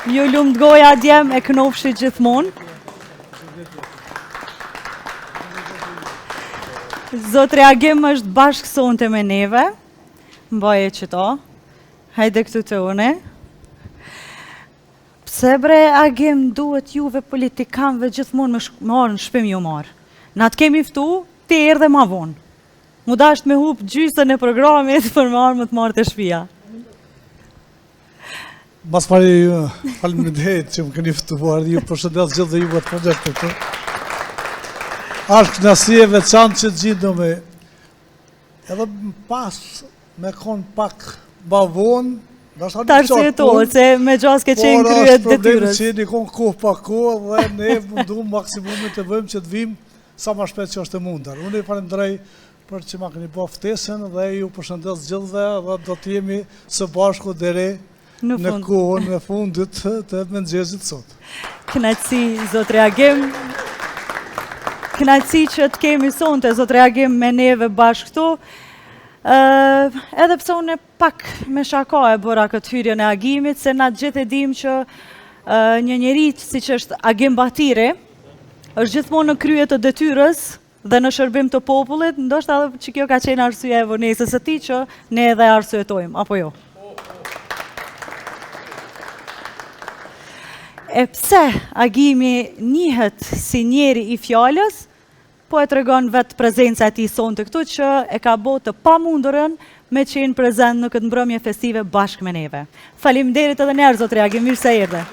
Ju lumtë goja djem e knofshi gjithmonë. Zotri Agim është bashkë sonte me neve. Mbaje qëto. Hajde këtu te une. Pse bre Agim duhet juve politikanëve gjithmonë me, me ardhë në shpi me ju marrë? Na të kemi ftu, ti erdhe ma vonë. M'u dasht me hup gjysën e programit për me ardhë me të marrë te shpia. Ma s'pari, faleminderit që më keni ftuar, ju përshëndes gjithë dhe ju të përgjithë për të. Ashtë kënaqësi e veçantë që gjindemi. Edhe më pas me konë pak ma vonë, ndoshta nuk qartë punë. se me gjasë ke qenë krye të detyrës. Por është problemi që jeni konë kohë pa kohë dhe ne mundu maksimumin të bëjmë që të vim sa ma shpejt që është e mundur. Unë i falenderoj për që ma keni bo ftesën dhe ju përshëndes gjithëve dhe do të jemi së bashku deri në, në kohën e fundit të mëngjesit sot. Kënaqësi, zotri Agim. Kënaqësi që të kemi sonte, zotri Agim, me neve bashkë këtu. Edhe pse unë pak me shaka e bëra këtë hyrjen e Agimit, se na gjithë e dim që një njeri siç është Agim Bahtiri, është gjithmonë në krye të detyrës, dhe në shërbim të popullit, ndoshta edhe që kjo ka qenë arsyeja e vonesës së tij që ne edhe arsyetojmë, apo jo? E pse Agimi njihet si njeri i fjalës, po e tregon vetë prezenca e tij sonte këtu që e ka bo të pamundurën me qenë prezent në këtë mbrëmje festive bashkë me neve. Faleminderit edhe njëherë, zotri Agim, mirë se erdhe.